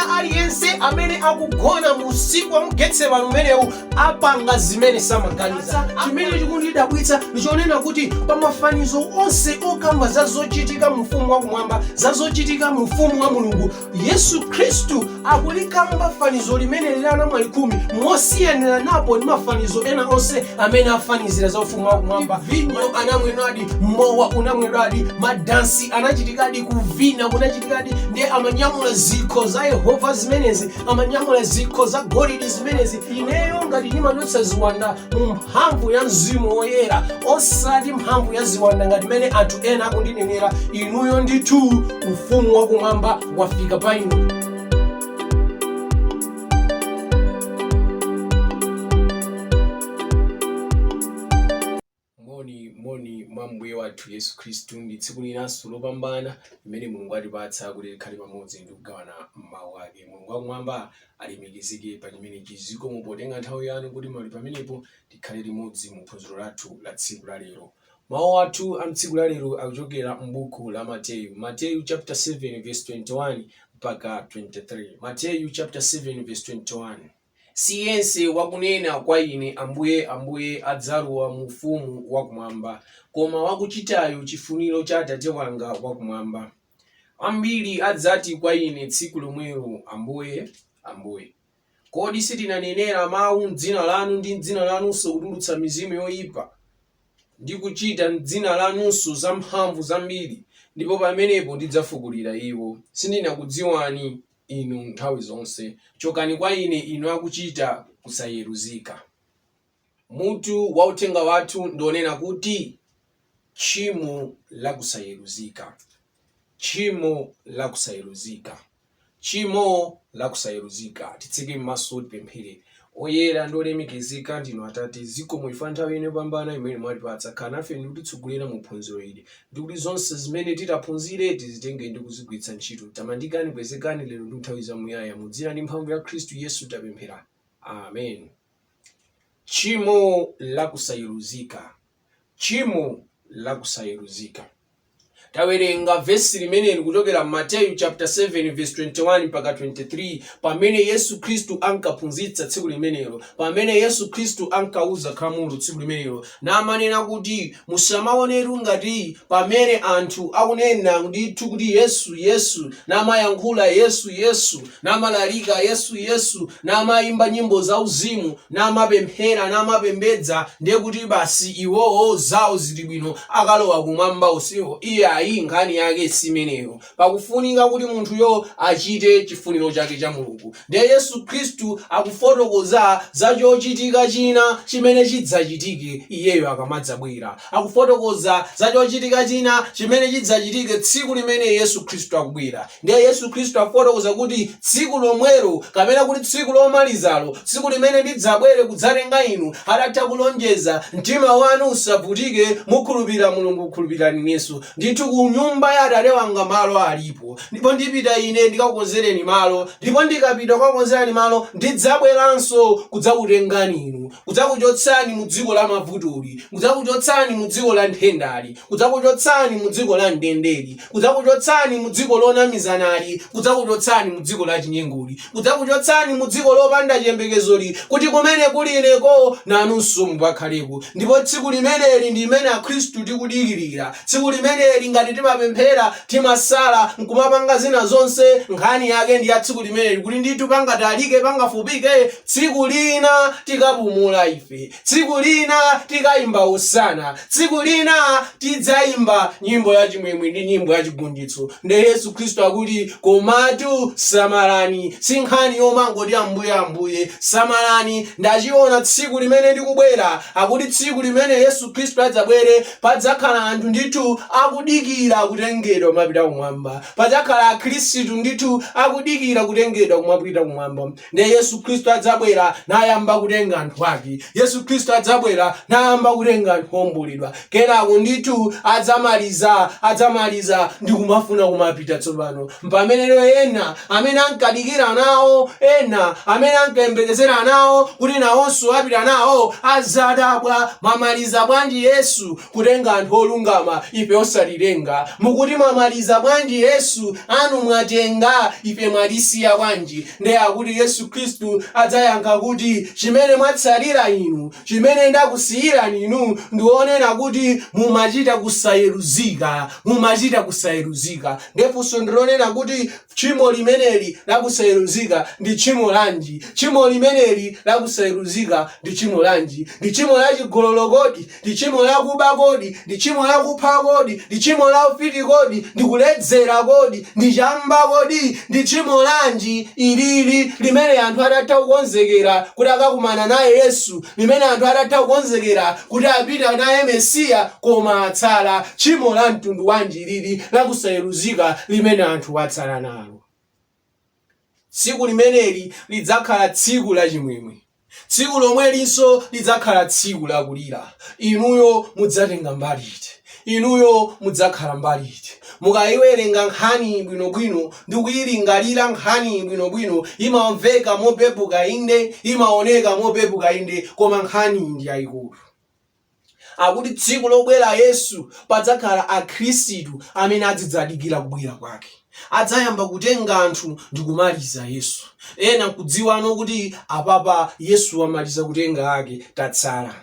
Wina aliyense amene akugona mu usiku wa mu Getsemani umenewu apanga zimene samaganiza. Chimene chikundidabwitsa ndi chonena kuti pa mafanizo onse okamba za zochitika mu ufumu wakumwamba, za zochitika mu ufumu wa Mulungu, Yesu Khristu akulikamba fanizo limeneli la anamwali 10 mosiyaniranapo ndi mafanizo ena onse amene afanizira za ufumu wakumwamba. Vinyo anamwedwadi, mowa unamwedwadi, madansi anachitikadi, kuvina kunachitikadi, ndiye amanyamula zikho za Yehova zimenezi, amanyamula zikho za golidi zimenezi. Ineyo ngati ndimachotsa ziwanda mu mphamvu ya Mzimu Woyera, osati mphamvu ya ziwanda ngati mmene anthu ena akundinenera, inuyo ndithu ufumu wakumwamba wafika pa inu. Moni, moni mwa Ambuye wathu Yesu Khristu. Ndi tsiku linanso lopambana limene Mulungu atipatsa kuti tikhale pamodzi ndi kugawana Mawu ake. Mulungu wakumwamba alemekezeke pa chimenechi. Zikomo potenga nthawi yanu kuti muli pamenepo tikhale limodzi mu phunziro lathu la tsiku la lero. Mawu athu a mtsiku la lero akuchokera m'buku la Mateyu, Mateyu chapter 7 verse 21 mpaka 23. Mateyu chapter 7 verse 21. Si yense wakunena kwa Ine, Ambuye, Ambuye, adzalowa mu ufumu wa kumwamba, koma wakuchitayo chifuniro cha Atate wanga wa kumwamba. Ambiri adzati kwa Ine tsiku lomwelo, Ambuye, Ambuye, kodi sitinanenera mau m'dzina lanu, ndi m'dzina lanunso kutulutsa mizimu yoipa, ndi kuchita m'dzina lanunso zamphamvu zambiri? Ndipo pamenepo ndidzafukulira iwo, Sindinakudziwani inu nthawi zonse, chokani kwa Ine, inu akuchita kusayeruzika. Mutu wa uthenga wathu ndi wonena kuti Tchimo la kusayeruzika. Tchimo la kusayeruzika. Tchimo la kusayeruzika. Titseke m'maso tipemphere. Oyera ndi olemekezeka ndinu Atate, zikomo chifukwa nthawi ino yopambana imene mwatipatsa. Khalani nafe ndi kutitsogolera mu phunziro ili, ndi kuti zonse zimene titaphunzire tizitenge ndi kuzigwiritsa ntchito. Tamandikani, kwezekani lero ndi nthawi zamuyaya. Mu dzina ndi mphamvu ya Khristu Yesu tapemphera. Amen. Tchimo la kusayeruzika. Tchimo la kusayeruzika. Tawerenga vesi limeneli kuchokera m'Mateyu chapter 7 verse 21 mpaka 23 pamene Yesu Khristu ankaphunzitsa tsiku limenelo, pamene Yesu Khristu ankauza khamulo tsiku limenelo, namanena kuti musamaonetu ngati pamene anthu akunena ndithu kuti Yesu, Yesu, namayankhula Yesu, Yesu, namalalika Yesu, Yesu, namayimba nyimbo zauzimu, namapemphera, namapembedza, ndiye kuti basi iwowo zawo zili bwino, akalowa kumwamba onsewo. Iyayi, nkhani yake si imeneyo. Pakufunika kuti munthuyo achite chifuniro chake cha Mulungu. Ndiye Yesu Khristu akufotokoza za chochitika china chimene chidzachitike iyeyo akamadzabwera. Akufotokoza za chochitika china chimene chidzachitike tsiku limene Yesu Khristu akubwera. Ndiye Yesu Khristu akufotokoza kuti tsiku lomwelo, kapena kuti tsiku lomalizalo, tsiku limene ndidzabwere kudzatenga inu, atatha kulonjeza, mtima wanu usavutike, mukhulupirira Mulungu, khulupirirani Inenso. Ndithu ku nyumba ya Atate wanga malo alipo, ndipo ndipita Ine ndikakukonzereni malo, ndipo ndikapita kukakukonzerani malo, ndidzabweranso kudzakutengani inu, kudzakuchotsani mu dziko la mavutoli, kudzakuchotsani mu dziko la nthendali, kudzakuchotsani mu dziko la m'ndendeli, kudzakuchotsani mu dziko lonamizanali, kudzakuchotsani mu dziko la chinyengoli, kudzakuchotsani mu dziko lopanda chiyembekezoli, kuti kumene kuli Ineko, nanunso mukakhaleko. Ndipo tsiku limeneli ndi limene Akhristu tikudikirira. Tsiku limeneli, ngati timapemphera, timasala, nkumapanga zina zonse, nkhani yake ndi ya tsiku limeneli, kuti ndithu pangatalike, pangafupike, tsiku lina tikapumula ife. Tsiku lina tikayimba hosana. Tsiku lina tidzayimba nyimbo ya chimwemwe ndi nyimbo ya chigonjetso. Ndiye Yesu Khristu akuti, Komatu samalani. Si nkhani yomangoti Ambuye, Ambuye. Samalani, ndachiona tsiku limene ndikubwera. Akuti tsiku limene Yesu Khristu adzabwere, padzakhala anthu ndithu akudikira kutengedwa kumapita kumwamba. Padzakhala Akhristu ndithu akudikira kutengedwa kumapita kumwamba. Ndiye Yesu Khristu adzabwera nayamba kutenga anthu ake. Yesu Khristu adzabwera nayamba kutenga anthu oomboledwa. Kenako ndithu adzamaliza, adzamaliza ndi kumafuna kumapita tsopano. Mpameneno ena amene ankadikira nawo, ena amene ankayembekezera nawo kuti nawonso apita nawo, adzadabwa, Mwamaliza bwanji Yesu kutenga anthu olungama ife osatitenga? kutenga. Mukuti mwamaliza bwanji Yesu? Anu mwatenga, ife mwatisiya bwanji? Ndiye akuti Yesu Khristu adzayankha kuti, Chimene mwatsalira inu, chimene ndakusiyirani inu, ndi wonena kuti mumachita kusayeruzika, mumachita kusayeruzika. Ndiye funso ndi lonena kuti, Tchimo limeneli la kusayeruzika ndi tchimo lanji? Tchimo limeneli la kusayeruzika ndi tchimo lanji? Ndi tchimo la chigololo kodi? Ndi tchimo la kuba kodi? Ndi tchimo la kupha kodi? Ndi tchimo la ufiti kodi? Ndi kuledzera kodi? Ndi chamba kodi? Ndi tchimo lanji ilili limene anthu atatha kukonzekera kuti akakumana naye Yesu, limene anthu atatha kukonzekera kuti apita naye Mesiya koma atsala? Tchimo la mtundu wanji ilili la kusayeruzika limene anthu atsala nalo? Tsiku limeneli lidzakhala tsiku lachimwemwe. Tsiku lomwelinso lidzakhala tsiku la kulira. Inuyo mudzatenga mbali iti? Inuyo mudzakhala mbali iti? Mukaiwerenga nkhaniyi bwinobwino ndi kuilingalira nkhaniyi bwinobwino, imamveka mopepuka inde, imaoneka mopepuka inde, koma nkhaniyi ndi yaikulu. Akuti tsiku lobwera Yesu padzakhala akhrisitu amene adzidzadikira kubwera kwake. Adzayamba kutenga anthu ndikumaliza Yesu. Ena nkudziwano kuti apapa Yesu wamaliza kutenga ake, tatsala.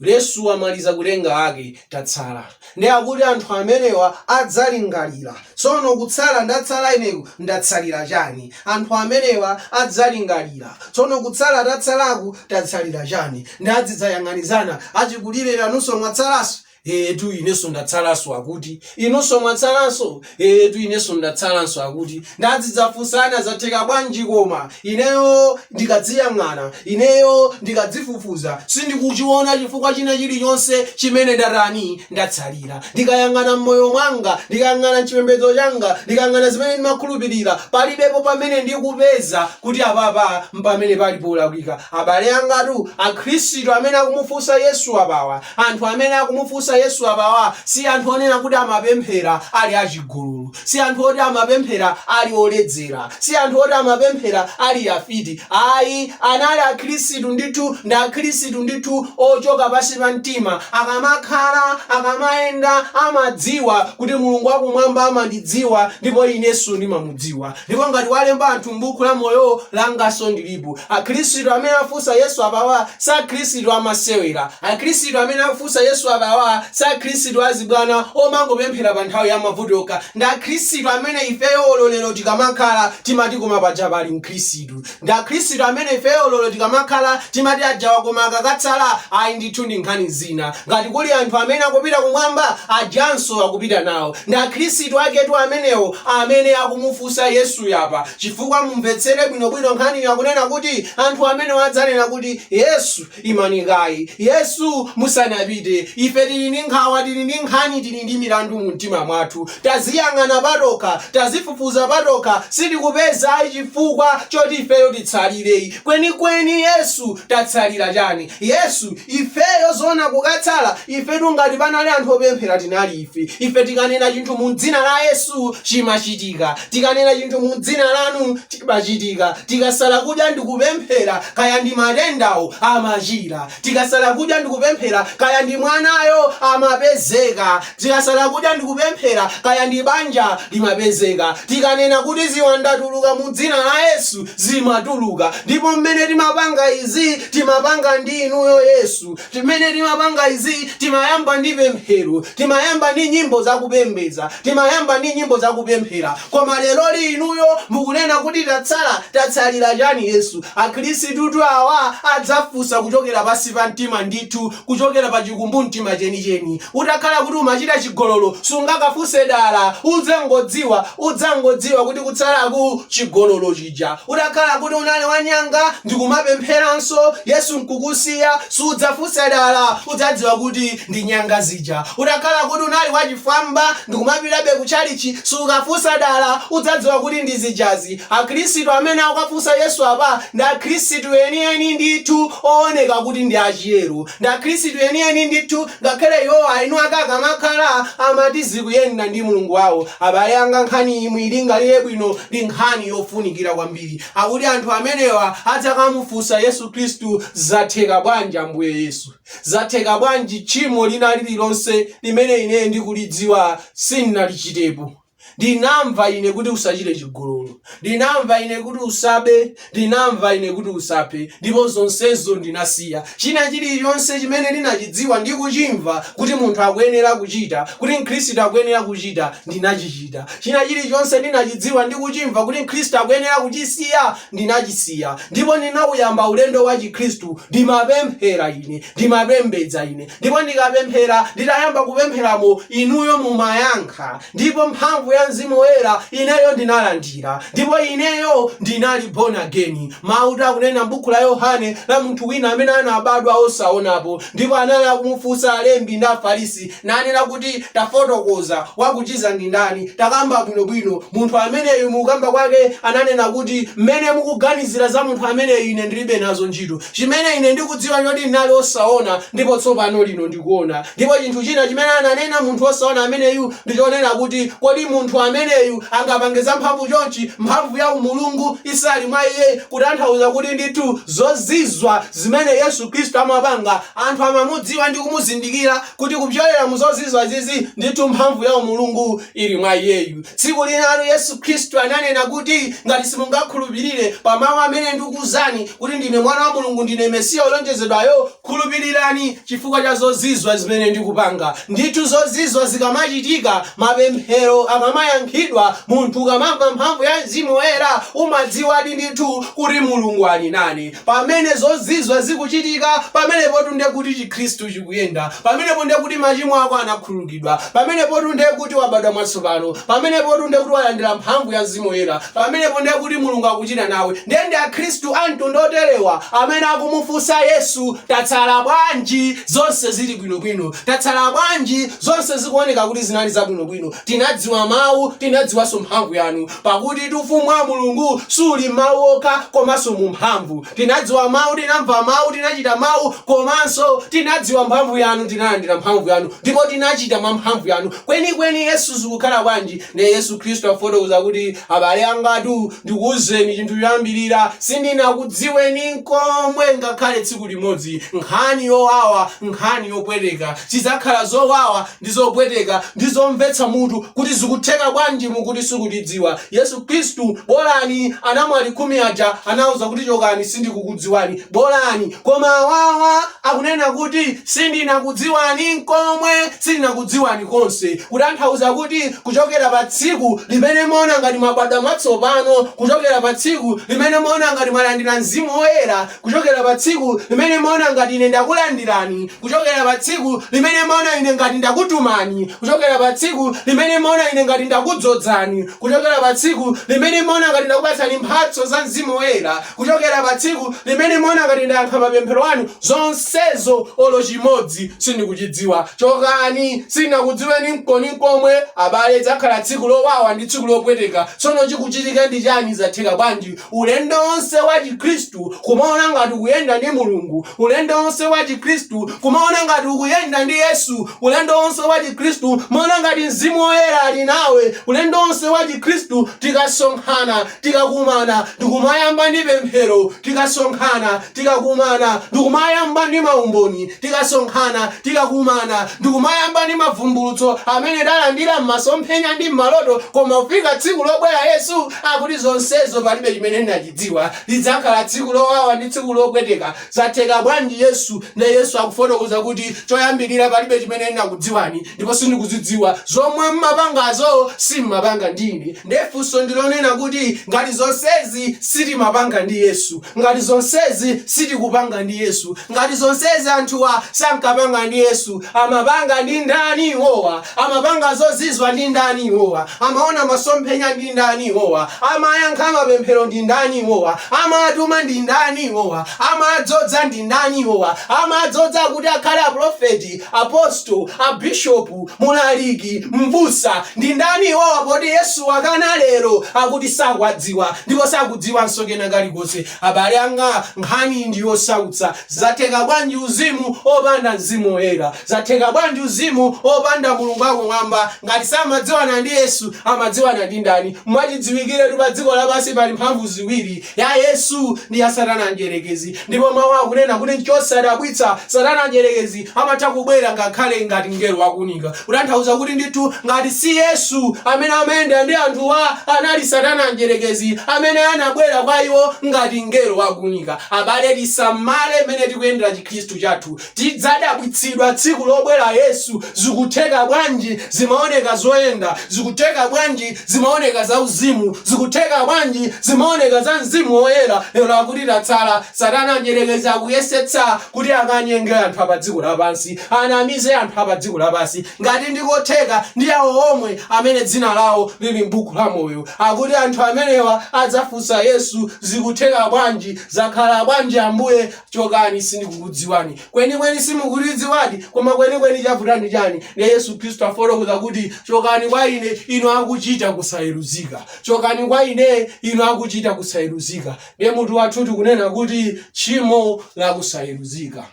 Yesu wamaliza kutenga ake, tatsala. Ndiye akuti anthu amenewa adzalingalira. Tsono kutsala ndatsala ineku ndatsalira chani? Anthu amenewa adzalingalira. Tsono kutsala tatsalaku tatsalira chani? Nde adzidzayang'anizana, achikulire nanunso mwatsalanso? Eetu inenso ndatsalanso akuti. Inunso mwatsalanso? Eetu inenso ndatsalanso akuti. Nde adzidzafunsana zatheka bwanji koma? Ineyo ndikadziyang'ana, ineyo ndikadzifufuza, sindikuchiona chifukwa china chilichonse chimene ndatani, ndatsalira. Ndikayang'ana m'moyo mwanga, ndikayang'ana m'chipembedzo changa, ndikayang'ana zimene ndimakhulupirira, palibepo pamene ndikupeza kuti apapa mpamene pali polakwika. Abale angatu, Akhristu amene akumufunsa Yesu apawa, anthu amene akumufunsa Yesu apawa, si anthu onena kuti amapemphera ali achigololo, si anthu oti amapemphera ali oledzera, si anthu oti amapemphera ali afiti. Ayi, anali Akhristu ndithu, ndi Akhristu ndithu ochoka pansi pa mtima. Akamakhala, akamayenda, amadziwa kuti Mulungu wakumwamba amandidziwa ndipo inenso ndimamudziwa. Ndipo ngati walemba anthu m'Bukhu la Moyo, langanso ndilipo. Akhristu amene afunsa Yesu apawa si Akhristu amasewera. Akhristu amene akufunsa Yesu apawa si Akhristu azibwana omangopemphera pa nthawi ya mavuto yokha. Ndi Akhristu amene ifeyo olo lero tikamakhala timati koma paja pali Mkhristu. Ndi Akhristu amene ifeyo olo tikamakhala timati ajawa koma akakatsala ayi ndithu ndi nkhani zina. Ngati kuli anthu amene akupita kumwamba ajanso akupita nawo. Ndi Akhristu aketu amenewo amene akumufunsa Yesuyo apa. Chifukwa mumvetsere bwinobwino nkhaniyo akunena kuti anthu amenewo adzanena kuti, Yesu, imani kaye. Yesu, musanapite. Ife tili ndi nkhawa, tili ndi nkhani, tili ndi milandu mu mtima mwathu. Taziyang'ana patokha, tazifufuza patokha, sitikupeza ayi chifukwa choti ifeyo titsalire. Kwenikweni Yesu, tatsalira chani? Yesu, ifeyo zoona kukatsala? Ifetu ngati panali anthu opemphera tinali ife. Ife tikanena chinthu mu dzina la Yesu, chimachitika. Tikanena chinthu mu dzina lanu, chimachitika. Tikasala kudya ndikupemphera, kaya ndi matendawo, amachira. Tikasala kudya ndikupemphera, kaya ndi mwanayo, amapezeka. Tikasala kudya ndikupemphera, kaya ndi banja, limapezeka. Tikanena kuti ziwanda tuluka mu dzina la Yesu, zimatuluka. Ndipo mmene timapanga izi, timapanga ndi inuyo Yesu. Mmene timapanga izi, timayamba ndi pemphero, timayamba ndi nyimbo za kupembedza, timayamba ndi nyimbo za kupemphera. Koma leroli inuyo mukunena kuti tatsala, tatsalira chani Yesu? Akhristutu awa adzafunsa kuchokera pansi pa mtima ndithu, kuchokera pa chikumbumtima chenicheni. Utakhala kuti umachita chigololo, sungakafunse dala, udzangodziwa, udzangodziwa kuti kutsalaku chigololo chija. Utakhala kuti unali wanyanga ndikumapempheranso, Yesu nkukusiya, sudzafunsa dala, udzadziwa kuti ndi nyanga zija. Utakhala kuti unali wachifwamba ndikumapitabe ku tchalitchi, sukafunsa dala, udzadziwa kuti ndi zijazi. Akhristu amene akukafunsa Yesu apa ndi Akhristu enieni ndithu, ooneka kuti ndi achiyero. Ndi Akhristu enieni ndithu, ngakhale Ndiye iwo eni ake akamakhala amati zikuyenda ndi Mulungu wawo. Abale anga, nkhani iyi muyilingalire bwino, ndi nkhani yofunikira kwambiri. Akuti anthu amenewa adzakamufunsa Yesu Khristu, Zatheka bwanji, Ambuye Yesu? Zatheka bwanji tchimo lina lililonse limene ine ndikulidziwa sindinalichitepo? Ndinamva ine kuti usachite chigololo, ndinamva ine kuti usabe, ndinamva ine kuti usaphe, ndipo zonsezo ndinasiya. China chilichonse chimene ndinachidziwa ndi kuchimva kuti munthu akuyenera kuchita, kuti Mkhristu akuyenera kuchita, ndinachichita. China chilichonse ndinachidziwa ndi kuchimva kuti Mkhristu akuyenera kuchisiya, ndinachisiya. Ndipo ndinauyamba ulendo wa Chikhristu, ndimapemphera ine, ndimapembedza ine. Ndipo ndikapemphera, nditayamba kupempheramo, Inuyo mumayankha. Ndipo mphamvu ya Mzimu Woyera ineyo ndinalandira. Ndipo ineyo ndinali born again. Mawutu akunena m'Bukhu la Yohane la munthu wina amene anabadwa osaonapo, ndipo anali akumufunsa alembi ndi Afarisi, nanena kuti, Tafotokoza, wakuchiza ndi ndani? Takamba bwinobwino. Munthu ameneyu mukukamba kwake ananena kuti, Mmene mukuganizira za munthu ameneyu ine ndiribe nazo ntchito. Chimene ine ndikudziwa nchoti ndinali osaona ndipo tsopano lino ndikuona. Ndipo chinthu china chimene ananena munthu wosaona ameneyu ndi chonena kuti, Kodi munthu ameneyu angapange zamphamvu chonchi, mphamvu ya umulungu isali mwa iye? Kutanthauza kuti ndithu zozizwa zimene Yesu Khristu amapanga, anthu amamudziwa ndi kumuzindikira kuti kupyolera mu zozizwa izizi ndithu mphamvu ya umulungu ili mwa iyeyu. Tsiku linalo Yesu Khristu ananena kuti, Ngati simungakhulupirire pa mawu amene ndikuuzani, kuti ndine Mwana wa Mulungu, ndine Mesiya wolonjezedwayo, khulupirirani chifukwa cha zozizwa zimene ndikupanga. Ndithu zozizwa zikamachitika, mapemphero akamayankhidwa, munthu ukamamva mphamvu ya Mzimu Woyera, umadziwadi ndithu kuti Mulungu ali nane. Pamene zozizwa zikuchitika, pamenepotu ndiye kuti Chikhristu chikuyenda. Pamenepo ndiye kuti machimo ako anakhululukidwa. Pamenepotu ndiye kuti wabadwa mwatsopano. Pamenepotu ndiye kuti walandira mphamvu ya Mzimu Woyera. Pamenepo ndiye kuti Mulungu akuchita nawe. Ndiye ndi Akhristu a mtundu oterewa amene akumufunsa Yesu, Tatsala bwanji? Zonse zili bwinobwino. Tatsala bwanji? Zonse zikuoneka kuti zinali zabwinobwino. Tinadziwa Mawu, tinadziwanso mphamvu yanu. Pakutitu Ufumu wa Mulungu suli m'mawu okha, komanso mu mphamvu. Tinadziwa Mawu, tinamva Mawu, tinachita Mawu, komanso tinadziwa mphamvu yanu, tinalandira mphamvu yanu, ndipo tinachita mwa mphamvu yanu. Kwenikweni Yesu zikukhala bwanji? Ndiye Yesu Khristu afotokoza kuti, Abale angatu, ndikuuzeni chinthu choyambirira, sindinakudziweni nkomwe ngakhale tsiku limodzi. Nkhani yowawa, nkhani yopweteka. Zidzakhala zowawa ndi zopweteka ndi zomvetsa mutu kuti zikutheka bwanji mukuti sikutidziwa Yesu Khristu bolani anamwali khumi aja anawauza kuti chokani sindikukudziwani bolani koma awawa akunena kuti sindinakudziwani nkomwe sindinakudziwani konse kutanthauza kuti kuchokera pa tsiku limene muona ngati mwabadwa mwatsopano kuchokera pa tsiku limene muona ngati mwalandira Mzimu Woyera Kuchokera pa tsiku limene mumaona ngati ine ndakulandirani, kuchokera pa tsiku limene mumaona ine ngati ndakutumani, kuchokera pa tsiku limene mumaona ine ngati ndakudzodzani, kuchokera pa tsiku limene mumaona ngati ndakupatsani mphatso za Mzimu Woyera, kuchokera pa tsiku limene mumaona ngati ndayankha mapemphero anu, zonsezo olo chimodzi sindikuchidziwa. Chokani, sindinakudziweni nkoni nkomwe. Abale, lidzakhala tsiku lowawa ndi tsiku lopweteka. Tsono chikuchitika ndi chani? Zatheka bwanji? Ulendo wonse wa Chikhristu kumaona ngati ukuyenda ndi Mulungu, ulendo wonse wa Chikhristu kumaona ngati ukuyenda ndi Yesu, ulendo wonse wa Chikhristu kumaona ngati Mzimu Woyera ali nawe, ulendo wonse wa Chikhristu tikasonkhana, tikakumana ndikumayamba ndi pemphero, tikasonkhana, tikakumana ndikumayamba ndi maumboni, tikasonkhana, tikakumana ndikumayamba ndi mavumbulutso amene talandira m'masomphenya ndi m'maloto, koma kufika tsiku lobwera Yesu, Akuti zonsezo palibe chimene ndinachidziwa. Lidzakhala tsiku lowawa ndi tsiku lopweteka. Zatheka bwanji Yesu? Ndiye Yesu akufotokoza kuti, Choyambirira palibe chimene ndinakudziwani ndipo sindikuzidziwa. Zomwe mmapangazo simmapanga ndi ine. Ndiye funso ndi lonena kuti ngati zonsezi sitimapanga ndi Yesu, ngati zonsezi sitikupanga ndi Yesu, Ngati zonsezi anthuwa sankapanga ndi Yesu, amapanga ndi ndani iwowa? Amapanga zozizwa ndi ndani iwowa? Amaona masomphenya ndi ndani iwowa? Amayankha mapemphero ndi ndani iwowa? Amatuma ndi ndani iwowa? Amadzodza ndi ndani iwowa? Amadzodza kuti akhale aprofeti, apostle, abishopu, mulaliki, m'busa ndi ndani? ndani iwowa poti Yesu wakana lero akuti sakuwadziwa ndipo sakudziwanso kena kalikonse. Abale anga, nkhani ndi yosautsa. Zatheka bwanji uzimu opanda Mzimu Woyera? Zatheka bwanji uzimu opanda Mulungu wakumwamba? Ngati samadziwana ndi Yesu, amadziwana ndi ndani? Mwachidziwikiretu pa dziko lapansi pali mphamvu ziwiri, ya Yesu ndi ya Satana Mdyerekezi. Ndipo Mawu akunena kuti nchosadabwitsa Satana Mdyerekezi amatha kubwera ngakhale ngati mngelo wakuunika. Kutanthauza kuti ndithu ngati si Yesu amene amayenda ndi anthuwa, anali Satana Mdyerekezi amene anabwera kwa iwo ngati mngelo wakuunika. Abale, tisamale mmene tikuyendera Chikhristu chathu. Tidzadabwitsidwa tsiku lobwera Yesu. Zikutheka bwanji? Zimaoneka zoyenda. Zikutheka bwanji? Zimaoneka zauzimu. Zikutheka bwanji? Zimaoneka za Mzimu Woyera. Lero akuti tatsala. Satana Mdyerekezi akuyesetsa kuti akanyenge anthu a padziko lapansi, anamize anthu a padziko lapansi, ngati ndi kotheka, ndi awo omwe amene dzina lawo lili m'Bukhu la Moyo. Akuti anthu amenewa adzafunsa Yesu, Zikutheka bwanji? Zakhala bwanji, Ambuye? Chokani, sindikukudziwani. Kwenikweni simukutidziwadi, koma kwenikweni chavuta ndi chani? Ndiye Yesu Khristu afotokoza kuti, Chokani kwa ine, inu akuchita kusayeruzika. Chokani kwa ine, inu akuchita kusayeruzika. Ndiye mutu wathu tikunena kuti tchimo la kusayeruzika.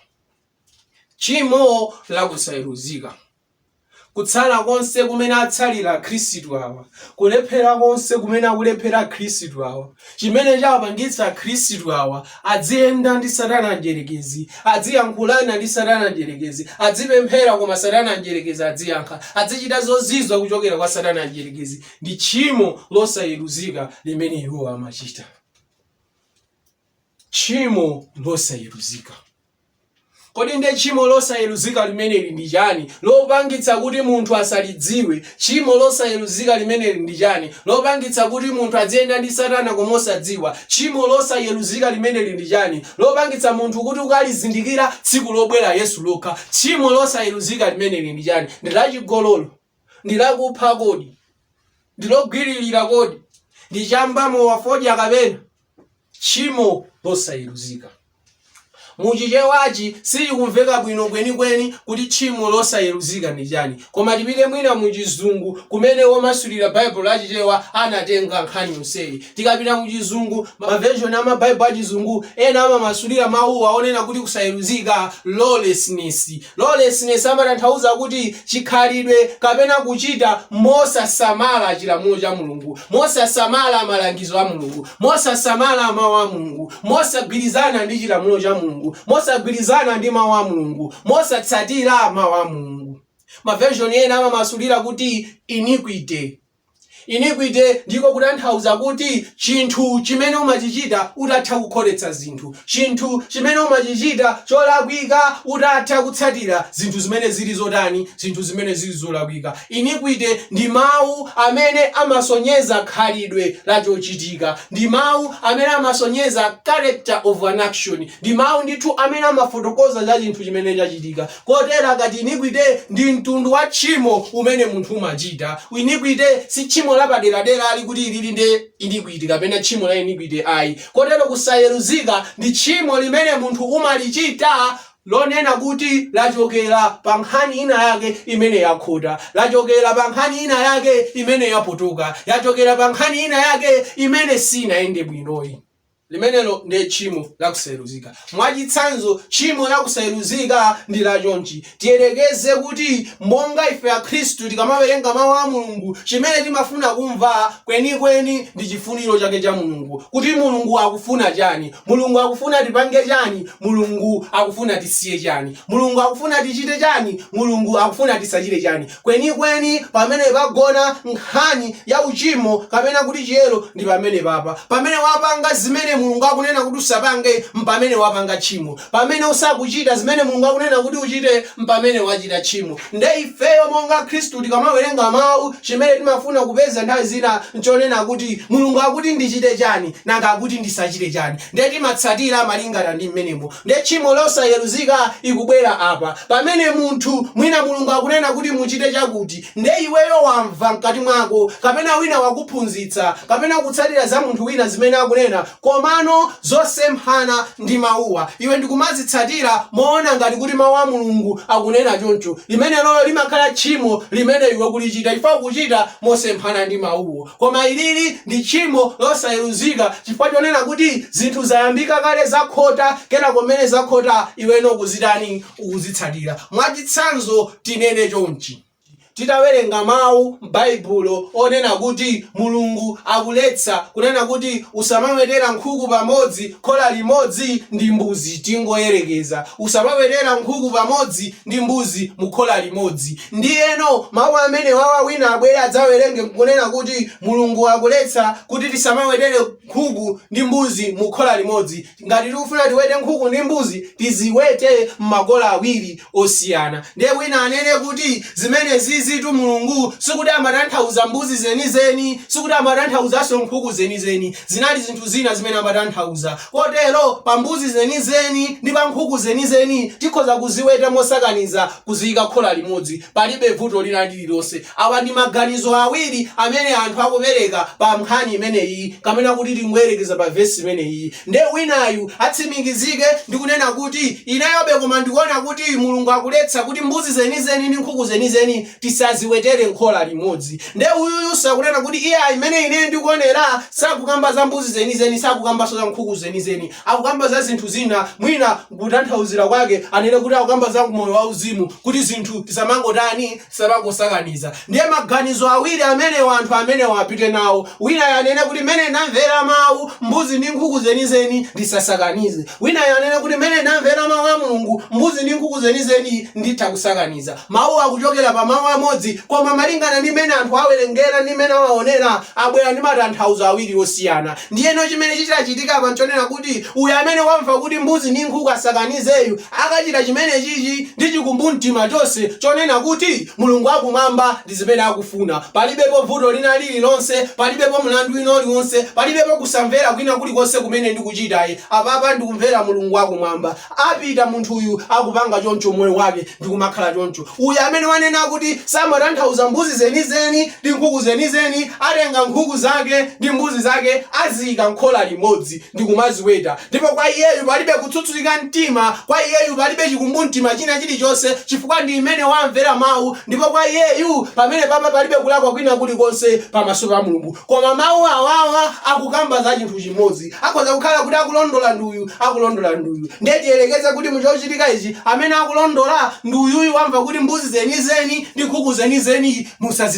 Tchimo la kusayeruzika. Kutsala konse kumene atsalira Akhristu awa, kulephera konse kumene akulephera Akhristu awa, chimene chawapangitsa Akhristu awa adziyenda ndi Satana Mdyerekezi, adziyankhulana ndi Satana Mdyerekezi, adzipemphera koma Satana Mdyerekezi adziyankha, adzichita zozizwa kuchokera kwa Satana Mdyerekezi, ndi tchimo losayeruzika limene iwo amachita. Tchimo losayeruzika. Kodi ndiye tchimo losayeruzika limeneli ndi chani, lopangitsa kuti munthu asalidziwe? Tchimo losayeruzika limeneli ndi chani, lopangitsa kuti munthu adziyenda ndi Satana koma osadziwa? Tchimo losayeruzika limeneli ndi chani, lopangitsa munthu kuti ukalizindikira tsiku lobwera Yesu lokha? Tchimo losayeruzika limeneli ndi chani? Ndi lachigololo? Ndi lakupha kodi? Ndi logwiririra kodi? Ndi chamba, mowa, fodya kapena? Tchimo losayeruzika. Mu Chichewachi sichikumveka bwino kwenikweni kuti tchimo losayeruzika ndi chani. Koma tipite mwina mu Chizungu kumene womasulira Baibulo la Chichewa anatenga nkhani yonseyi. Tikapita mu Chizungu, ma version a ma Baibulo a Chizungu ena amamasulira mawuwa onena kuti kusayeruzika, lawlessness. Lawlessness amatanthauza kuti chikhalidwe kapena kuchita mosasamala chilamulo cha Mulungu, mosasamala malangizo a Mulungu, mosasamala Mawu a Mulungu, mosagwirizana ndi chilamulo cha Mulungu, mosagwirizana ndi Mawu a Mulungu, mosatsatira Mawu a Mulungu. Ma version ena amamasulira kuti iniquity. Iniquity ndiko kutanthauza kuti chinthu chimene umachichita utatha kukhotetsa zinthu, chinthu chimene umachichita cholakwika utatha kutsatira zinthu zimene zili zotani, zinthu zimene zili zolakwika. Iniquity ndi mawu amene amasonyeza khalidwe la chochitika. Ndi mawu amene amasonyeza character of an action. Ndi mawu ndithu amene amafotokoza za chinthu chimene chachitika. Kotero akati iniquity ndi mtundu wa tchimo umene munthu umachita. Iniquity si tchimo lapaderadera ali kuti ilili nde iniquity kapena tchimo la iniquity ayi. Kotero kusayeruzika ndi tchimo limene munthu umalichita lonena kuti lachokera pa nkhani ina yake imene yakhota, lachokera pa nkhani ina yake imene yapotoka, yachokera pa nkhani ina yake imene sinayende bwinoyi. Limenelo ndiye tchimo la kusayeruzika. Mwachitsanzo, tchimo la kusayeruzika ndi la chonchi. Tiyerekeze kuti monga ife Akhristu tikamawerenga Mawu a Mulungu, chimene timafuna kumva kwenikweni ndi chifuniro chake cha Mulungu, kuti Mulungu akufuna chani, Mulungu akufuna tipange chani, Mulungu akufuna tisiye chani, Mulungu akufuna tichite chani, Mulungu akufuna tisachite chani. Kwenikweni pamene pagona nkhani ya uchimo kapena kuti chiyero ndi pamenepapa. Pamene wapanga zimene Mulungu akunena kuti usapange mpamene wapanga tchimo. Pamene usakuchita zimene Mulungu akunena kuti uchite mpamene wachita tchimo. Nde ifeyo monga akhristu tikamawerenga mau chimene timafuna kupeza nthawi zina nchonena kuti Mulungu akuti ndichite chani nanga akuti ndisachite chani. Nde timatsatira malingana ndi mmenemo. Nde tchimo losayeruzika ikubwera apa. Pamene munthu, mwina Mulungu akunena kuti muchite chakuti, nde iweyo wamva mkati mwako, kapena wina wakuphunzitsa, kapena kutsatira za munthu wina zimene akunena, komabe. Komano zosemphana ndi mawuwa, iwe ndikumazitsatira moona ngati kuti mawu a Mulungu akunena choncho, limenelolo limakhala tchimo limene iwe ukulichita chifukwa ukuchita mosemphana ndi mawuwo. Koma ilili ndi tchimo losayeruzika chifukwa chonena kuti zinthu zayambika kale zakhota, kenako mmene zakhota iweno ukuzitani? Ukuzitsatira. Mwachitsanzo tinene chonchi. Titawerenga mawu m'Baibulo onena kuti Mulungu akuletsa kunena kuti usamawetera nkhuku pamodzi khola limodzi ndi mbuzi, tingoyerekeza, usamawetera nkhuku pamodzi ndi mbuzi mu khola limodzi. Ndiyeno mawu amenewawa wina abwere adzawerenge nkunena kuti Mulungu akuletsa kuti tisamawetere nkhuku ndi mbuzi mu khola limodzi. Ngati tikufuna tiwete nkhuku ndi mbuzi, tiziwete m'makola awiri osiyana. Ndiye wina anene kuti, Zimenezizitu Mulungu sikuti amatanthauza mbuzi zenizeni, sikuti amatanthauzanso nkhuku zenizeni. Zinali zinthu zina zimene amatanthauza. Kotero, pa mbuzi zenizeni ndi pa nkhuku zenizeni, tikhoza kuziweta mosakaniza kuziyika khola limodzi. Palibe vuto lina lililonse. Awa ndi maganizo awiri amene anthu akupereka pa nkhani imeneyiyi, kapena kuti tingoyerekeza pa vesi imeneyiyi. Nde winayu atsimikizike ndi kunena kuti, Ineyobe koma ndikuona kuti Mulungu akuletsa kuti mbuzi zenizeni ndi nkhuku zenizeni tisaziwetere m'khola limodzi. Nde uyuyunso akunena kuti, Iyayi, mmene ineyo ndikuonera sakukamba za mbuzi zenizeni sakukambanso za nkhuku zenizeni. Akukamba za zinthu zina, mwina kutanthauzira kwake anene kuti akukamba za moyo wauzimu kuti zinthu tisamangotani? Tisamangosakaniza. Ndiye maganizo awiri amenewa anthu amenewa apite nawo. Winayo anene kuti mmene ndamvera mawu, mbuzi ndi nkhuku zenizeni ndisasakanize. Winayo anene kuti mmene ndamvera mawu a Mulungu, mbuzi ndi nkhuku zenizeni nditha kusakaniza. Mawuwa akuchokera pa mawu amodzi, koma malingana ndi mmene anthu awerengera ndi mmene awaonera, abwera ndi matanthauzo awiri osiyana. Ndiyeno chimene chichachitika apa nchonena kuti uyu amene wamva kuti mbuzi ndi nkhuku asakanizeyu, akachita chimenechichi ndi chikumbumtima chonse chonena kuti Mulungu wakumwamba ndi zimene akufuna. Palibepo vuto lina lililonse, palibepo mlandu wina uliwonse, palibepo kusamvera kwina kulikonse kumene ndikuchitayi. Apapa ndikumvera Mulungu wakumwamba. Apita munthuyu akupanga choncho moyo wake ndikumakhala choncho. Uyu amene wanena kuti samatanthauza mbuzi zenizeni ndi nkhuku zenizeni, atenga nkhuku zake ndi mbuzi zake aziika m'khola limodzi ndikumaziweta. Ndipo kwa iyeyu palibe kutsutsika mtima, kwa iyeyu palibe chikumbumtima china chilichonse chifukwa ndi mmene wamvera mawu ndipo kwa iyeyu pamenepapa palibe kulakwa kwina kulikonse pamaso pa Mulungu. Koma mawu awawa akukamba za chinthu chimodzi. Akhoza kukhala kuti akulondola ndi uyu, akulondola ndi uyu. Ndiye tiyerekeze kuti mu chochitika ichi, amene akulondola ndi uyuyu wamva kuti mbuzi zenizeni ndi nkhuku zenizeni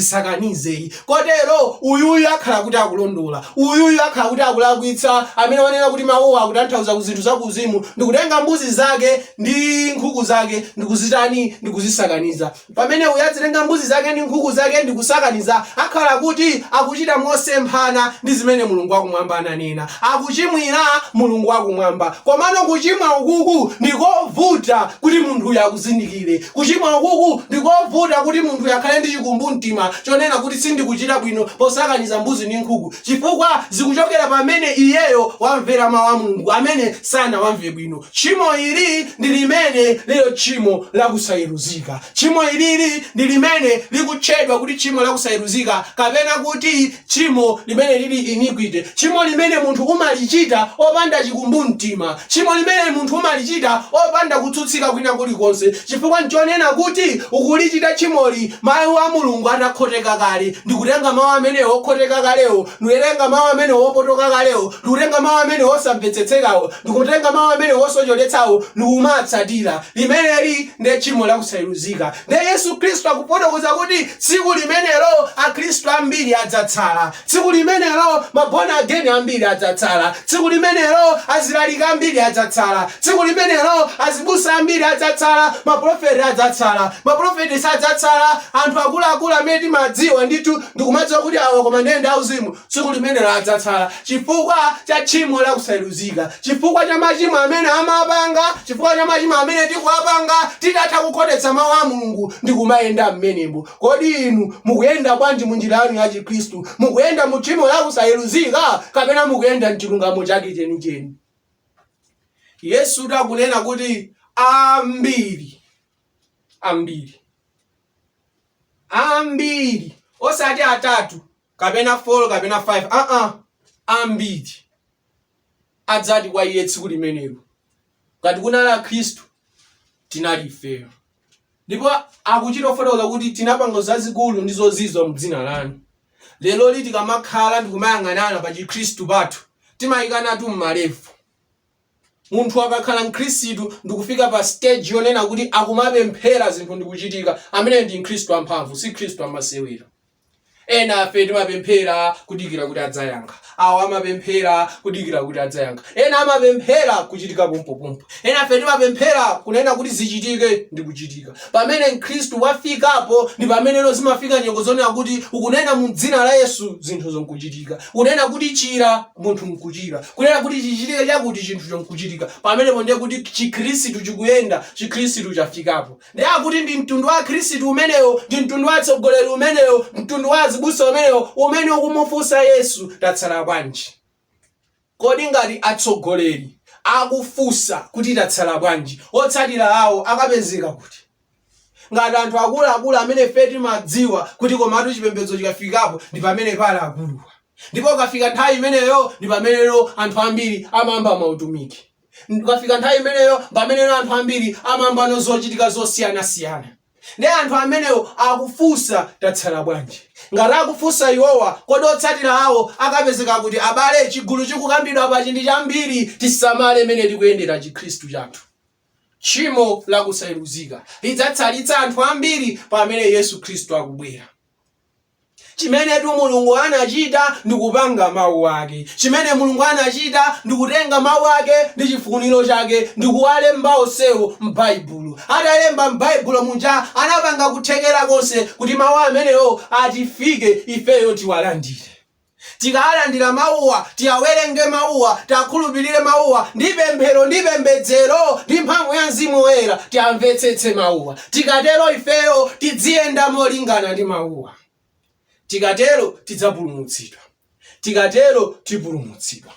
musazisakanize. Kotero, uyuyu akhala kuti akulondola, uyuyu akhala kuti akulakwitsa, amene wanena kuti mawuwa akutanthauza ku zinthu zakuuzimu, ndikutenga mbuzi zake ndi nkhuku zake ndikuzitani, ndikuzisakaniza. Pamene uyu adzitenga mbuzi zake ndi nkhuku zake ndi kusakaniza, akhala kuti akuchita mosemphana ndi zimene Mulungu wakumwamba ananena. Akuchimwira Mulungu wakumwamba. Komano kuchimwa ukuku ndi kovuta kuti munthuyo akuzindikire. Kuchimwa ukuku ndi kovuta kuti munthuyo akhale ndi chikumbumtima chonena kuti sindikuchita bwino posakaniza mbuzi ndi nkhuku, chifukwa zikuchokera pamene iyeyo wamvera Mau a Mulungu amene sanawamve bwino. Tchimo ili ndi limene lili tchimo la kusayeruzika. Tchimo ilili ndi limene likutchedwa kuti tchimo la kusayeruzika kapena kuti tchimo limene lili iniquity. Tchimo limene munthu umalichita opanda chikumbumtima. Tchimo limene munthu umalichita opanda kutsutsika kwina kulikonse chifukwa nchonena kuti ukulichita tchimoli Mau a Mulungu atakhoteka kale. Ndikutenga mau amenewo okhoteka kalewo, ndikutenga mau amenewo opotoka kalewo, ndikutenga mau amenewo osamvetsetsekawo, Ndikutenga mawu amenewo osocheretsawo ndikumawatsatira. Limeneli ndiye tchimo la kusayeruzika. Ndiye Yesu Khristu akufotokoza kuti tsiku limenelo Akhristu ambiri adzatsala. Tsiku limenelo ma born again ambiri adzatsala. Tsiku limenelo azilaliki ambiri adzatsala. Tsiku limenelo azibusa ambiri adzatsala. Mapulofeti adzatsala. Mapulofeti sadzatsala. Anthu akuluakulu amene timadziwa ndithu ndikumadziwa kuti awa koma ndiye ndi auzimu. Tsiku limenelo adzatsala chifukwa cha tchimo la kusayeruzika, chifukwa cha machimo amene amapanga, chifukwa cha machimo amene tikuwapanga titatha kukhotetsa Mawu a Mulungu ndi kumayenda mmenemo. Kodi inu mukuyenda bwanji mu njira yanu ya Chikhristu? Mukuyenda mu tchimo la kusayeruzika kapena mukuyenda m'chilungamo chake chenicheni? Yesutu akunena kuti ambiri, ambiri, ambiri, osati atatu kapena 4 kapena 5 aa ambiri. adzati kwa iye tsiku limenelo, Ngati kunali Akhristu, tinali ifeyo. Ndipo akuchita kufotokoza kuti tinapanga zazikulu ndi zozizwa m'dzina lanu. Leroli tikamakhala ndikumayang'anana pa Chikhristu pathu, timayikanatu m'ma level. Munthu akakhala Mkhristu ndikufika pa stage yonena kuti akumapemphera zinthu ndikuchitika, ameneyo ndi Mkhristu wamphamvu, si Mkhristu wamasewera. Enafe timapemphera kudikira kuti adzayankha. Awo amapemphera kudikira kuti adzayankha. Ena amapemphera kuchitika pompopompo. Enafe timapemphera kunena kuti zichitike ndi kuchitika. Pamene Mkhristu wafikapo ndi pameneno zimafika nyengo zonena kuti ukunena mu dzina la Yesu zinthuzo nkuchitika. Kunena kuti chira munthu nkuchira. Kunena kuti chichitike chakuti chinthucho nkuchitika. Pamenepo ndiye kuti Chikhristu chikuyenda, Chikhristu chafikapo. Ndiye akuti ndi mtundu wa Akhristu umenewo, ndi mtundu wa atsogoleri umenewo, mtundu wa azibusa umenewo umene ukumufunsa Yesu, tatsala bwanji? Kodi ngati atsogoleri akufunsa kuti tatsala bwanji, otsatira awo akapezeka kuti? Ngati anthu akuluakulu amene ife timadziwa kuti komatu chipembedzo chikafikapo ndi pamene pali akuluwa. Ndipo ukafika nthawi imeneyo ndi pameneno anthu ambiri amayamba mautumiki. Ukafika nthawi imeneyo pameneno anthu ambiri amayambano zochitika zosiyanasiyana. Ndiye anthu amenewo akufunsa tatsala bwanji? Ngati akufunsa iwowa, kodi otsatira awo akapezeka kuti? Abale, chigulu chikukambidwa apachi ndi chambiri, tisamale mmene tikuyendera chikhristu chathu. Tchimo la kusayeruzika lidzatsalitsa anthu ambiri pamene Yesu Khristu akubwera. Chimenetu Mulungu anachita ndi kupanga Mawu Ake. Chimene Mulungu anachita ndi kutenga Mawu Ake ndi chifuniro Chake ndi kuwalemba onsewo m'Baibulo. Atalemba m'Baibulo muja, anapanga kuthekera konse kuti Mawu amenewo atifike ifeyo tiwalandire. Tikawalandira Mawuwa, tiwawerenge Mawuwa, tiwakhulupirire Mawuwa, ndi pemphero ndi pembedzero, ndi mphamvu ya Mzimu Woyera, tiwamvetsetse Mawuwa. Tikatero ifeyo tidziyenda molingana ndi Mawuwa. Tikatero tidzapulumutsidwa. Tikatero tipulumutsidwa.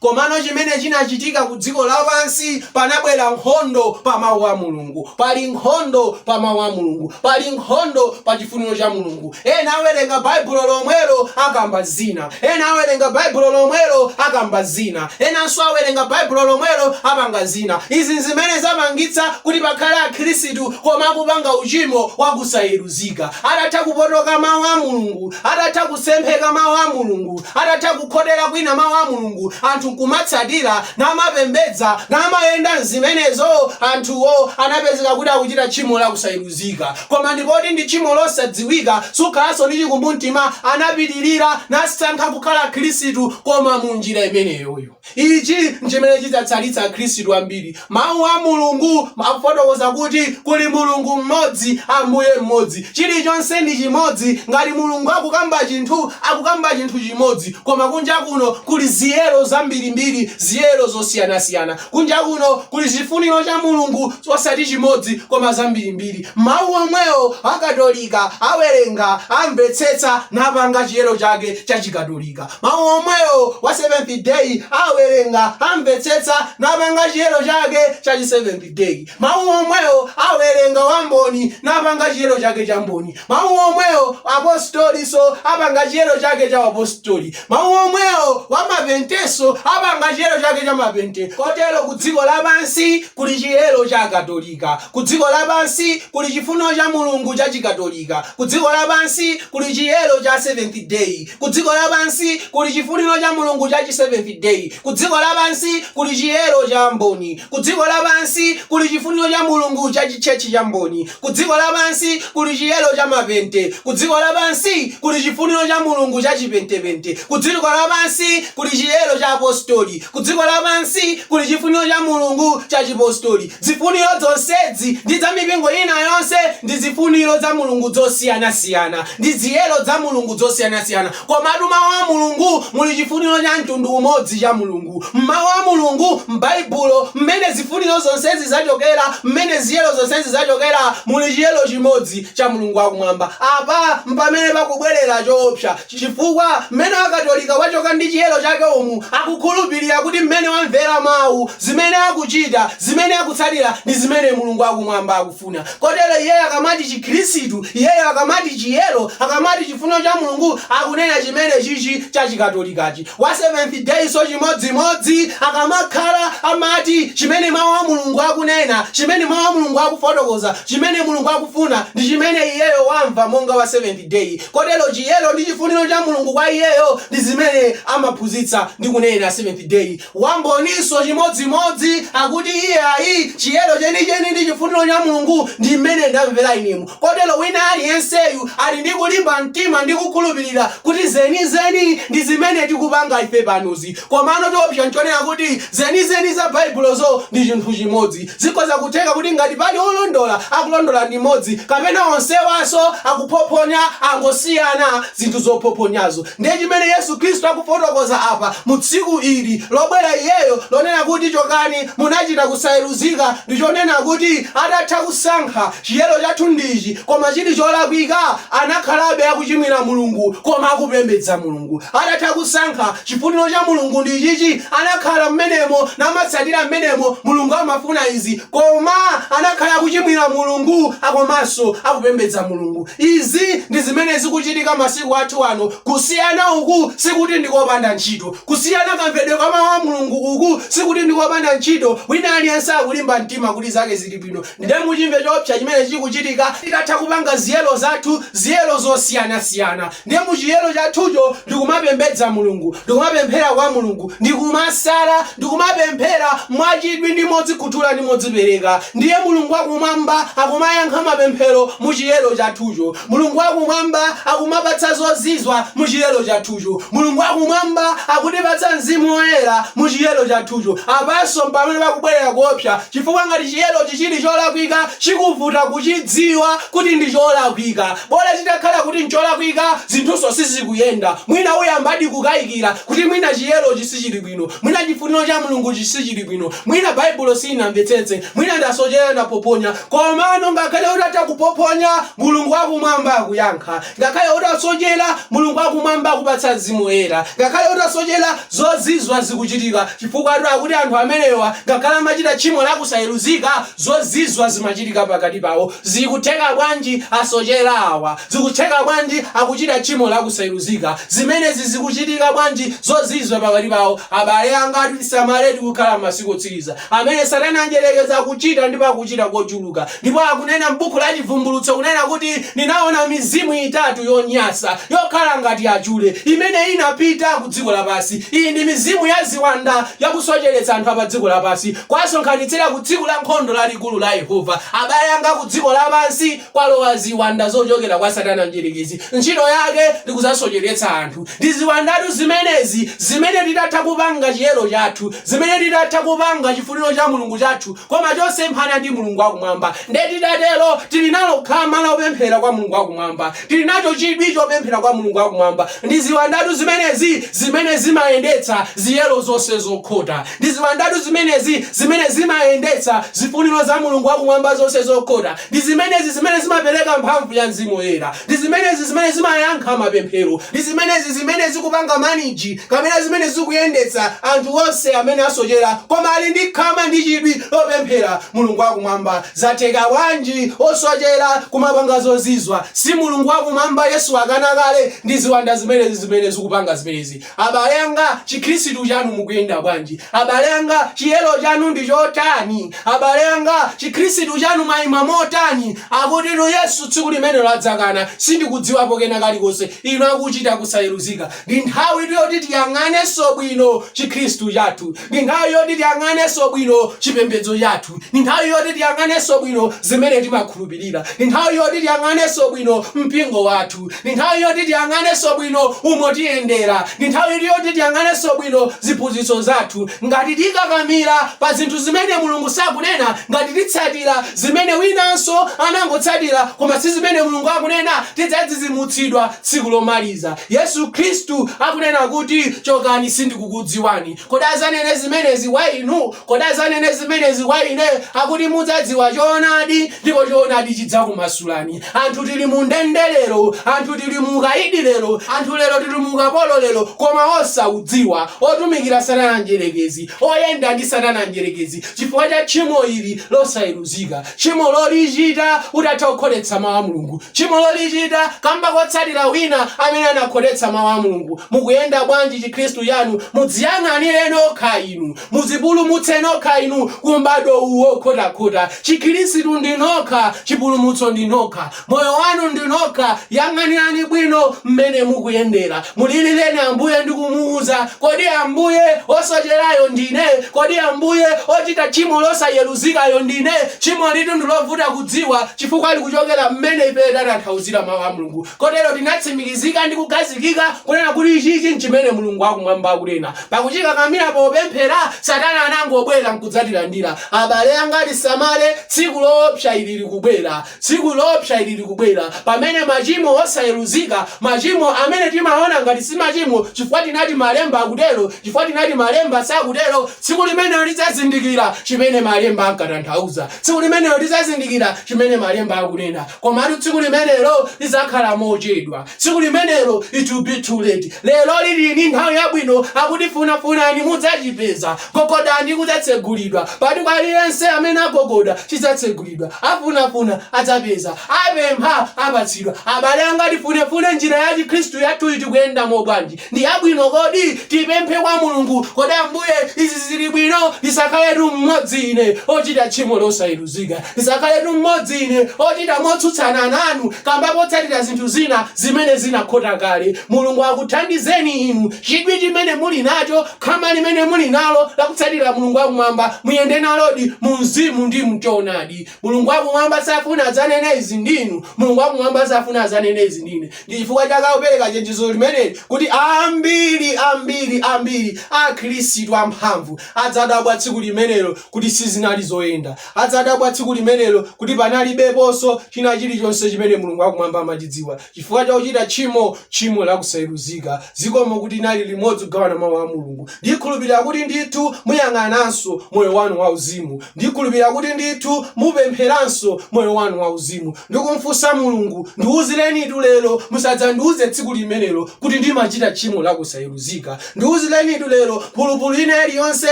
Komano chimene chinachitika ku dziko lapansi, panabwera nkhondo pa Mawu a Mulungu. Pali nkhondo pa Mawu a Mulungu. Pali nkhondo pa chifuniro cha Mulungu. Ena awerenga Baibulo lomwelo, akamba zina. Ena awerenga Baibulo lomwelo, akamba zina. Enanso awerenga Baibulo lomwelo, apanga zina. Izi nzimene zapangitsa kuti pakhale Akhristu koma akupanga uchimo wa kusayeruzika. Atatha kupotoka Mawu a Mulungu, atatha kusempheka Mawu a Mulungu, Atatha kukhotera kwina Mawu a Mulungu, anthu nkumatsatira, namapembedza, namayenda m'zimenezo, anthuwo anapezeka kuti akuchita tchimo la kusayeruzika. Koma ndi poti ndi tchimo losadziwika, sukhalanso ndi chikumbumtima, anapitirira, nasankha kukhala Akhristu, koma mu njira imeneyoyo. Ichi nchimene chidzatsalitsa Akhristu ambiri. Mawu a Mulungu akufotokoza kuti kuli Mulungu mmodzi, Ambuye mmodzi. Chilichonse ndi chimodzi. Ngati Mulungu akukamba chinthu, akukamba chinthu chimodzi. Koma kunja kuno kuli ziyero zambirimbiri, ziyero zosiyanasiyana. Kunja kuno kuli zifuniro cha Mulungu osati chimodzi koma zambirimbiri. Mawu omwewo Akatolika awerenga, amvetsetsa napanga chiyero chake cha Chikatolika. Mawu omwewo wa Seventh Day awerenga, amvetsetsa, napanga chiyero chake cha chi Seventh Day. Mawu omwewo awerenga wa Mboni napanga chiyero chake cha Mboni. Mawu omwewo Apositolinso apanga chiyero chake cha Apositoli. Mawu omwewo wa Mapentenso apanga chiyero chake cha Mapente. Kotero ku dziko lapansi kuli chiyero cha Akatolika. Ku dziko lapansi kuli chifuniro cha Mulungu cha Chikatolika. Ku dziko lapansi kuli chiyero cha Seventh Day. Ku dziko lapansi kuli chifuniro cha Mulungu cha chi Seventh Day. Ku dziko lapansi kuli chiyero cha Mboni. Ku dziko lapansi kuli chifuniro cha Mulungu cha chi Church cha Mboni. Ku dziko lapansi kuli chiyero cha Mapente. Ku dziko lapansi kuli chifuniro cha Mulungu cha Chipentepente. Ku dziko lapansi kuli chiyero cha Apostoli. Ku dziko lapansi kuli chifuniro cha Mulungu cha Chipostoli. Zifuniro zonsezi ndi za mipingo ina yonse ndi zifuniro za Mulungu zosiyanasiyana, ndi ziyero za Mulungu zosiyanasiyana. Komatu Mawu a Mulungu muli chifuniro cha mtundu umodzi cha Mulungu. M'Mawu a Mulungu, m'Baibulo, mmene zifuniro zonsezi zachokera, mmene ziyero zonsezi zachokera, muli chiyero chimodzi cha Mulungu wa Kumwamba. Apa mpamene pakubwerera choopsa. Chifukwa, mmene Wakatolika wachoka ndi chiyero chake umu, akukhulupirira kuti mmene wamvera Mawu, zimene akuchita, zimene akutsatira, ndi zimene Mulungu wa Kumwamba akufuna. Kotero iyeyo akamati Chikhristu, iyeyo akamati chiyero, akamati chifuniro cha Mulungu, akunena chimene chichi cha Chikatolikachi. Wa Seventh Day so chimodzimodzi, akamakhala amati chimene Mawu a Mulungu akunena, chimene Mawu a Mulungu akufotokoza, chimene Mulungu akufuna ndi chimene iyeyo wamva monga wa Seventh Day. Kotero chiyero ndi chifuniro cha Mulungu kwa iyeyo ndi zimene amaphunzitsa ndi kunena Seventh Day. Wa Mboninso chimodzimodzi, akuti iye ayi, chiyero chenicheni ndi chifuniro cha Mulungu ndi mmene ndamvera inemu. Kotero wina aliyenseyu ali ndi kulimba mtima ndi kukhulupirira kuti zenizeni ndi zimene tikupanga ife panozi. Komano choopsa nchonena kuti zenizeni za Baibulozo ndi chinthu chimodzi. Zikhoza kutheka kuti ngati pali olondola, akulondola ndi mmodzi, kapena onsewanso akuphophonya, angosiyana zinthu zophophonyazo. Ndiye chimene Yesu Khristu akufotokoza apa mu tsiku ili lobwera Iyeyo, lonena kuti chokani, munachita kusayeruzika, ndi chonena kuti atatha kusankha, chiyero chathu ndi ichi, koma chili cholakwika, anakhalabe akuchimwira Mulungu, koma akupembedza Mulungu. Atatha kusankha, chifuniro cha Mulungu ndi ichichi, anakhala mmenemo namatsatira mmenemo, Mulungu amafuna izi, koma anakhala akuchimwira Mulungu akomanso akupembedza Mulungu. Izi ndi zimene zikuchitika masiku athu ano. Kusiyana uku sikuti ndi kopanda ntchito. Kusiyana kamvedwe ka Mau a Mulungu uku sikuti ndi kopanda ntchito. Wina aliyense akulimba mtima kuti zake zili bwino. Nde muchimve choopsa chimene chikuchitika titatha kupanga ziyero zathu, ziyero zosiyanasiyana. Ndiye mu chiyero chathucho ndikumapembedza Mulungu, ndikumapemphera kwa Mulungu, ndikumasala, ndikumapemphera mwachidwi ndi modzikhuthula ndi modzipereka. Ndiye Mulungu wa Kumwamba akumayankha mapemphero mu chiyero chathucho. Mulungu wa Kumwamba akumapatsa zozizwa mu chiyero chathucho. Mulungu wa Kumwamba akutipatsa Mzimu Woyera mu chiyero chathucho. Apanso mpamene pakubwerera kuopsa, chifukwa ngati chiyerochi chili cholakwika, chikuvuta kuchidziwa kuti ndi cholakwika. Bola chitakhala kuti ncholakwika, zinthunso sizikuyenda. Mwina uyambadi kukayikira kuti mwina chiyerochi sichili bwino, mwina chifuniro cha Mulunguchi sichili bwino, mwina Baibulo sindinamvetsetse, mwina ndasochera, ndaphophonya. Komano ngakhale utatha kuphophonya, Mulungu wakumwamba akuyankha. Ngakhale utasochera, Mulungu wakumwamba akupatsa Mzimu Woyera. Ngakhale utasochera, zozizwa zikuchitika. Chifukwatu akuti anthu amenewa ngakhale amachita tchimo la kusayeruzika, zozizwa zimachitika pakati pawo. Zikutheka bwanji asochera awa? Zikutheka bwanji akuchita tchimo la kusayeruzika? Zimenezi zikuchitika bwanji zozizwa pakati pawo? Abale anga, tisamale, tikukhala m'masiku otsiriza amene Satana Mdyerekezi akuchita ndipo akuchita kochuluka. Ndipo akunena m'buku la Chivumbulutso kunena kuti, Ndinaona mizimu itatu yonyansa, yokhala ngati achule, imene inapita ku dziko lapansi. Iyi ndi mizimu ya ziwanda yakusocheretsa anthu a padziko lapansi, kuwasonkhanitsira ku tsiku la nkhondo lalikulu la Yehova. Abale anga, ku dziko lapansi kwalowa ziwanda zochokera kwa Satana Mdyerekezi. Ntchito yake ndi kudzasocheretsa anthu. Ndi ziwandatu zimenezi zimene titatha kupanga chiyero chathu, zimene titatha kupanga chifuniro cha Mulungu chathu, koma chosemphana ndi Mulungu wakumwamba. Nde titatero, tili nalo khama lopemphera kwa Mulungu wakumwamba, tili nacho chidwi chopemphera kwa Mulungu wakumwamba. Ndi ziwandatu zimenezi zimene zimayendetsa ziyero zonse zokhota. Ndi ziwandatu zimenezi zimene zimayendetsa zifuniro za Mulungu wakumwamba zonse zokhota. Ndi zimenezi zimene zimapereka mphamvu ya Mzimu Woyera. Ndi zimenezi zimene zimayankha mapemphero. Ndi zimenezi zimene zikupanga manage kapena zimene zikuyendetsa anthu onse amene asochera koma ali ndi khama ndi chidwi lopemphera Mulungu wakumwamba. Zatheka bwanji osochera kumapanga zozizwa? Si Mulungu wakumwamba, Yesu akana kale. Ndi ziwanda zimenezi zimene zikupanga zimenezi. Abale anga, Chikhristu chanu mukuyenda bwanji? Abale anga, chiyero chanu ndi chotani? Abale anga, Chikhristu chanu mwaima motani? Akutitu Yesu tsiku limenelo adzakana, Sindikudziwapo kena kalikonse, inu akuchita kusayeruzika. Ndi nthawitu yoti tiyang'anenso bwino Chikhristu chathu. Ndi nthawi yoti tiyang'anenso bwino chipembedzo chathu. Ndi nthawi yoti tiyang'anenso bwino zimene timakhulupirira. Ndi nthawi yoti tiyang'anenso bwino mpingo wathu. Ndi nthawi yoti tiyang'anenso bwino umo tiyendera. Ndi nthawi yoti tiyang'anenso bwino ziphunzitso zathu. Ngati tikakamira pa zinthu zimene Mulungu sakunena, ngati titsatira zimene winanso anangotsatira koma si zimene Mulungu akunena, tidzadzidzimutsidwa tsiku lomaliza. Yesu Khristu akunena kuti, Chokani, sindikukudziwani. Kodi adzanene zimenezi kwa inu? Kodi adzanene zimenezi kwa ine? Akuti mudzadziwa choonadi, ndipo choonadi chidzakumasulani. Anthu tili mu ndende lero, anthu tili mu ukaidi lero, anthu lero tili mu ukapolo lero, koma osaudziwa, otumikira Satana Mdyerekezi, oyenda ndi Satana Mdyerekezi, chifukwa cha tchimo ili losayeruzika, tchimo lolichita utatha kukhotetsa Mawu a Mulungu, tchimo lolichita kamba kotsatira wina. amene anakhotetsa mawu a Mulungu. Mukuyenda bwanji Chikhristu chanu? Mudziyang'anire nokha inu. Mudzipulumutse nokha inu ku m'badwo uwu wokhotakhota. Chikhristu ndi nokha, chipulumutso ndi nokha. Moyo wanu ndi nokha. Yang'anirani bwino mmene mukuyendera. Mulilireni Ambuye ndi kumuuza, Kodi Ambuye, wosocherayo ndine? Kodi Ambuye, ochita tchimo losayeruzikayo ndine? Tchimo litu ndi lovuta kudziwa chifukwa likuchokera mmene ife tatanthauzira Mau a Mulungu. Kotero tinatsimikizika ndi kukhazikika kunena kuti ichichi nchimene Mulungu wakumwamba akunena. Pakuchikakamira popemphera, Satana anangobwera nkudzatilandira. Abale anga tisamale, tsiku loopsa ili likubwera. Tsiku loopsa ili likubwera, pamene machimo osayeruzika, machimo amene timaona ngati si machimo chifukwa tinati Malemba akutero, chifukwa tinati Malemba sakutero, tsiku limenelo tidzazindikira chimene Malemba ankatanthauza. Tsiku limenelo tidzazindikira chimene Malemba akunena. Komatu tsiku limenelo lidzakhala mochedwa. Tsiku limenelo it will be too late. Leroli tili ndi nthawi yabwino, akuti funafunani mudzachipeza, gogodani kudzatsegulidwa. Pakuti kwa aliyense amene agogoda chidzatsegulidwa, afunafuna adzapeza, apempha apatsidwa. Abale anga tifunefune njira ya chikhristu yathuyi tikuyendamo bwanji? Ndi yabwino kodi? Tipemphe kwa Mulungu, Kodi Ambuye izi zili bwino? Ndisakhaletu mmodzi ine ochita tchimo losayeruzika. Ndisakhaletu mmodzi ine ochita motsutsana nanu kamba kotsatira zinthu zina zimene zinakhota kale. Mulungu akuthandizeni inu. Chidwi chimene muli nacho, khama limene muli nalo lakutsatira Mulungu wakumwamba, muyende nalodi mu mzimu ndi mchoonadi. Mulungu wakumwamba safuna adzanene izi ndi inu. Mulungu wakumwamba safuna adzanene izi ndi ine. Ndi chifukwa chake akupereka chenjezo limeneli kuti ambiri, ambiri, ambiri a Akhristu amphamvu adzadabwa tsiku limenelo kuti sizinali zoyenda. Adzadabwa tsiku limenelo kuti panalibeponso china chirichonse chimene Mulungu wakumwamba amachidziwa, chifukwa cha kuchita tchimo, tchimo la kusayeruzika. Zikomo kuti tinali limodzi kugawana Mawu a Mulungu. Ndikhulupirira kuti ndithu muyang'ananso moyo wanu wauzimu. Ndikhulupirira kuti ndithu mupempheranso moyo wanu wauzimu ndi kumfunsa Mulungu, Ndiuzirenitu lero, musadzandiuze tsiku limenelo kuti ndimachita tchimo la kusayeruzika. Ndiuzirenitu lero mphulupulu ina iliyonse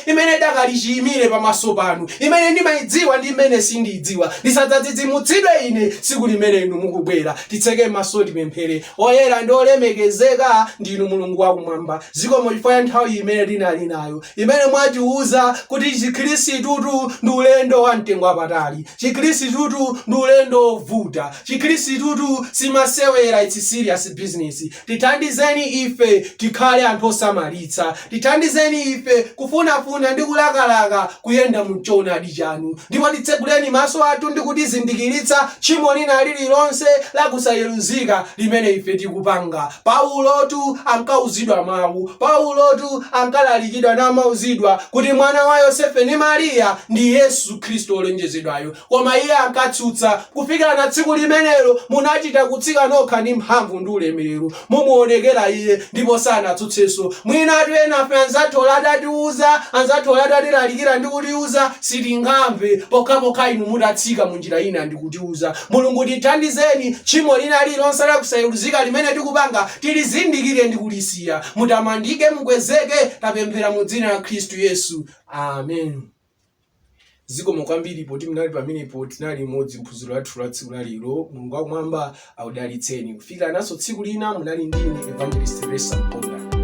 imene idakali chiimire pamaso panu, imene ndimaidziwa ndi imene sindiidziwa. Ndisadzadzidzimutsidwe ine tsiku limene inu mukubwera. Titseke maso tipemphere. Oyera ndi olemekezeka ndinu Mulungu wa Kumwamba. Zikomo chifukwa cha nthawi imene tinali nayo, imene mwatiuza kuti Chikhristutu ndi ulendo wa mtengo wapatali. Chikhristutu ndi ulendo wovuta. Chikhristutu si masewera, it's serious business. Tithandizeni ife tikhale anthu osamalitsa. Tithandizeni ife kufunafuna ndi kulakalaka kuyenda mu choonadi chanu. Ndipo titseguleni maso athu ndi kutizindikiritsa tchimo lina lililonse la kusayeruzika limene ife tikupanga. Paulotu ankauzidwa Mawu. Paulotu ankalalikidwa namauzidwa kuti mwana wa Yosefe ndi Mariya ndi Yesu Khristu wolonjezedwayo. Koma iye ankatsutsa, kufikira na tsiku limenelo munachita kutsika nokha ndi mphamvu ndi ulemerero, mumuonekera iye, ndipo sanatsutsenso. Mwinatu enafe anzathu olo atatiuza, anzathu olo atatilalikira ndi kutiuza, sitingamve, pokhapokha inu mutatsika mu njira ina ndi kutiuza. Mulungu tithandizeni, tchimo lina lililonse la kusayeruzika limene tikupanga, tilizindikire ndi kulisiya. Mutamandike, mukwezeke, tapemphera mu dzina la Khristu Yesu. Amen. Zikomo kwambiri poti munali pamenepo tinali limodzi mphunziro lathu la tsiku la lero. Mulungu wakumwamba akudalitseni. Kufikirananso tsiku lina munali ndine Evangelist Resa Mponda.